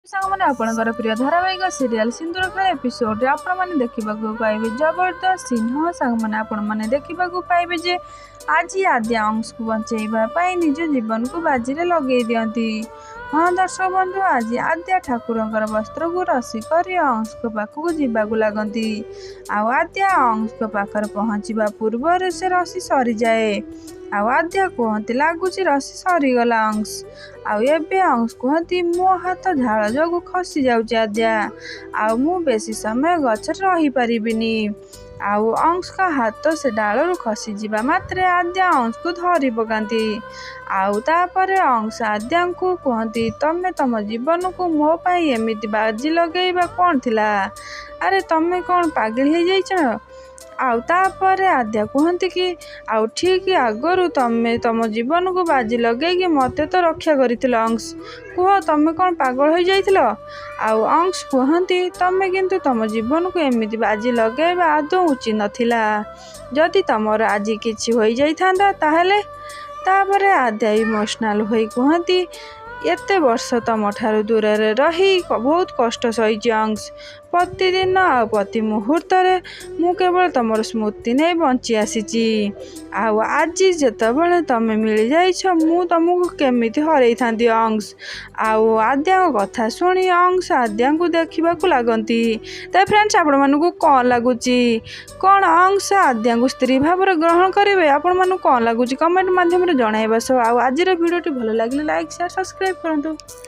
ସାଙ୍ଗମାନେ, ଆପଣଙ୍କର ପ୍ରିୟ ଧାରାବାହିକ ସିରିଏଲ୍ ସିନ୍ଦୁର ଖେଳ ଏପିସୋଡ଼ରେ ଆପଣମାନେ ଦେଖିବାକୁ ପାଇବେ ଜବରଦସ୍ତ ସିନ୍। ହଁ ସାଙ୍ଗମାନେ, ଆପଣମାନେ ଦେଖିବାକୁ ପାଇବେ ଯେ ଆଜି ଆଦ୍ୟା ଅଂଶକୁ ବଞ୍ଚେଇବା ପାଇଁ ନିଜ ଜୀବନକୁ ବାଜିରେ ଲଗେଇ ଦିଅନ୍ତି। ହଁ ଦର୍ଶକ ବନ୍ଧୁ, ଆଜି ଆଦ୍ୟା ଠାକୁରଙ୍କର ବସ୍ତ୍ରକୁ ରସି କରି ଅଂଶଙ୍କ ପାଖକୁ ଯିବାକୁ ଲାଗନ୍ତି। ଆଉ ଆଦ୍ୟା ଅଂଶଙ୍କ ପାଖରେ ପହଞ୍ଚିବା ପୂର୍ବରୁ ସେ ରସି ସରିଯାଏ। ଆଉ ଆଦ୍ୟା କୁହନ୍ତି, "ଲାଗୁଛି ରସି ସରିଗଲା ଅଂଶ।" ଆଉ ଏବେ ଅଂଶ କୁହନ୍ତି, "ମୋ ହାତ ଝାଳ ଯୋଗୁଁ ଖସି ଯାଉଛି ଆଦ୍ୟା, ଆଉ ମୁଁ ବେଶୀ ସମୟ ଗଛରେ ରହିପାରିବିନି।" ଆଉ ଅଂଶଙ୍କ ହାତ ସେ ଡାଳରୁ ଖସିଯିବା ମାତ୍ରେ ଆଦ୍ୟା ଅଂଶକୁ ଧରି ପକାନ୍ତି। ଆଉ ତାପରେ ଅଂଶ ଆଦ୍ୟାଙ୍କୁ କୁହନ୍ତି, "ତମେ ତମ ଜୀବନକୁ ମୋ ପାଇଁ ଏମିତି ବାଜି ଲଗେଇବା କ'ଣ ଥିଲା? ଆରେ ତମେ କ'ଣ ପାଗଳି ହେଇଯାଇଛ?" ଆଉ ତାପରେ ଆଦ୍ୟା କୁହନ୍ତି କି, "ଆଉ ଠିକ୍ ଆଗରୁ ତମେ ତମ ଜୀବନକୁ ବାଜି ଲଗେଇକି ମୋତେ ତ ରକ୍ଷା କରିଥିଲ ଅଂଶ, କୁହ ତମେ କ'ଣ ପାଗଳ ହୋଇଯାଇଥିଲ?" ଆଉ ଅଂଶ କୁହନ୍ତି, "ତମେ କିନ୍ତୁ ତମ ଜୀବନକୁ ଏମିତି ବାଜି ଲଗେଇବା ଆଦୌ ଉଚିତ ନଥିଲା। ଯଦି ତମର ଆଜି କିଛି ହୋଇଯାଇଥାନ୍ତା ତାହେଲେ?" ତାପରେ ଆଦ୍ୟା ଇମୋସନାଲ ହୋଇ କୁହନ୍ତି, "ଏତେ ବର୍ଷ ତମଠାରୁ ଦୂରରେ ରହି ବହୁତ କଷ୍ଟ ସହିଛି ଅଂଶ। ପ୍ରତିଦିନ ଆଉ ପ୍ରତି ମୁହୂର୍ତ୍ତରେ ମୁଁ କେବଳ ତମର ସ୍ମୃତି ନେଇ ବଞ୍ଚି ଆସିଛି। ଆଉ ଆଜି ଯେତେବେଳେ ତମେ ମିଳିଯାଇଛ, ମୁଁ ତମକୁ କେମିତି ହରେଇଥାନ୍ତି ଅଂଶ?" ଆଉ ଆଦ୍ୟାଙ୍କ କଥା ଶୁଣି ଅଂଶ ଆଦ୍ୟାଙ୍କୁ ଦେଖିବାକୁ ଲାଗନ୍ତି। ତ ଫ୍ରେଣ୍ଡସ୍, ଆପଣମାନଙ୍କୁ କ'ଣ ଲାଗୁଛି? କ'ଣ ଅଂଶ ଆଦ୍ୟାଙ୍କୁ ସ୍ତ୍ରୀ ଭାବରେ ଗ୍ରହଣ କରିବେ? ଆପଣମାନଙ୍କୁ କ'ଣ ଲାଗୁଛି, କମେଣ୍ଟ ମାଧ୍ୟମରେ ଜଣାଇବା ସହ ଆଉ ଆଜିର ଭିଡ଼ିଓଟି ଭଲ ଲାଗିଲେ ଲାଇକ୍, ସେୟାର, ସବସ୍କ୍ରାଇବ୍ କରନ୍ତୁ।